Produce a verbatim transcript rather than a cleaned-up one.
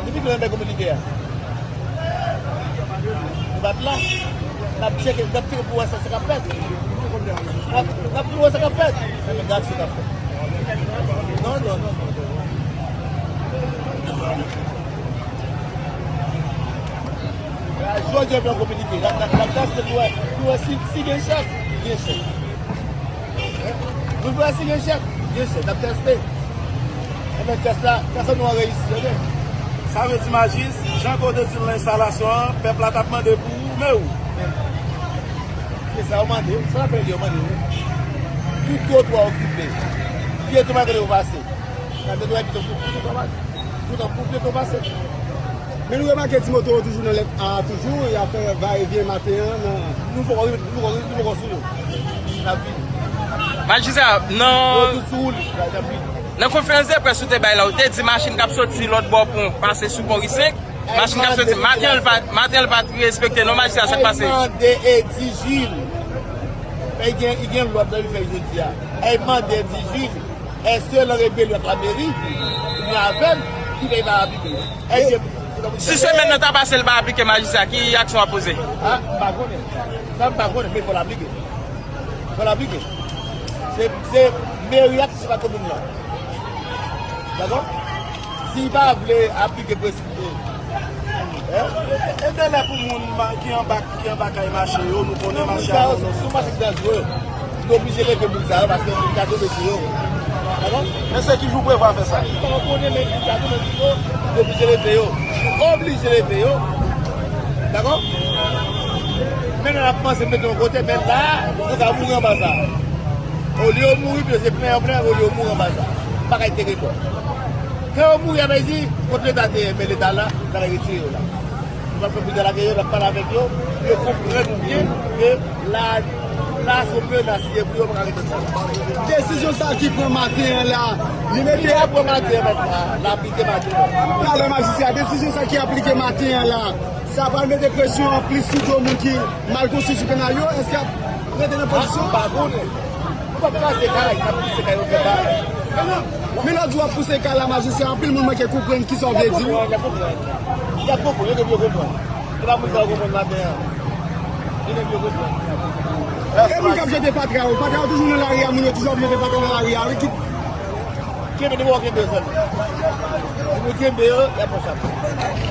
Epi nou renmen kominote a. Nou bat la. N ap tcheke, n ap tcheke pou wè sa, sa k ap fèt. N ap, n ap pou wè sa k ap fèt. Men gad sa k ap fèt. Non, non, non, non. Jodi a, blan kominote. N ap, n ap, n ap teste pou wè, pou wè si, si gen chèf, gen chèf. Nou vle si gen chèf, gen chèf, n ap teste. Enben, tès la, tès la nou an reyisi, oke? Sa vle di, Majis, jan ke w te di l nan enstalasyon an, pèp la t ap mande pou ou, men ou. Se sa yo mande, se sa fè yo mande, wi. Tout twotwa okipe. Pyeton pa gen kote pou pase. N ap netwaye pyeton pou, pou pyeton pa, pou pyeton pase. Men nou remake ti moto yo toujou nan lèt A toujou, y ap fè va e vyen maten an nan. Nou poko, nou poko, nou poko sou yo. N ap vini. Majistra, yo nan, tout sou wout, y ap vini. Nan konferans de près ou te bay la, ou te di machin k ap soti lòt bò pon pase sou pon Ri senk, machin k ap soti, maten an l pa, maten an l pa t respekte non, majistra, sa k pase? Ay mande Eddy Gilles. Men gen, gen lòd nan li fè jodi a. Ay mande Eddy Gilles. Èske nan rebelyon ak lameri, oubyen avè m, ki fè l pa aplike? Èske, si semèn nan ta pase, l pa aplike, majistra, ki aksyon w ap poze? A, m pa konnen. Sa, m pa konnen, men fò l aplike. Fò l aplike. Se, se meri a ki se pa komin nan. Dakò? Si l pa vle aplike prensip, e, e, e, e bèlè pou moun ma-, ki anba, ki anba kay mache yo, nou konnen mache a. Sou mache ki danjere, nou oblije leve moun sa yo, paske moun ka tonbe sou yo. Dakò? Men se ki jou prevwa fè sa? M pa konnen, men moun ka tonbe sou yo, nou oblije leve yo. Nou oblije leve yo. Dakò? Men nan ap panse mete yon kote, men la, nou ka mouri anba sa. Olye yo mouri, pye se plen yo plen, olye yo mouri anba sa. M pa ka te repon. Kan yo mouri, apre di, kot Leta te ye, men Leta la, n a retire yo la. Nou pral fè pita lage yo, n ap pale avèk yo, pou yo konprann byen ke la, la se yon menas li ye pou yo, pa ka rete konsa. Desizyon sa ki pran maten an la, li mete. Li pa pran maten an, mèt la, l aplike maten an. Talè majistra, desizyon sa ki aplike maten an la, sa pral mete presyon anplis sou do moun ki mal konstwi sou kanal yo, èske y ap rete nan pozisyon? A, m pa konnen. Nou p ap kase kay, n ap pouse kay yo fè bagay. Men lè w di w ap pouse kay la, majistra, anpil moun manke konprann kisa w vle di. Y ap konprann, y ap konprann, y ap konprann, yo menm yo konprann. Se pa moun sa yo konprann maten an. Yo menm yo konprann. E moun k ap jete fatra yo, fatra yo toujou nan lari a, moun yo toujou ap jete fatra nan lari a, wi, ki. Kenbe, nou poko kenbe yo sèlman. Si nou kenbe yo, y ap pran chapye.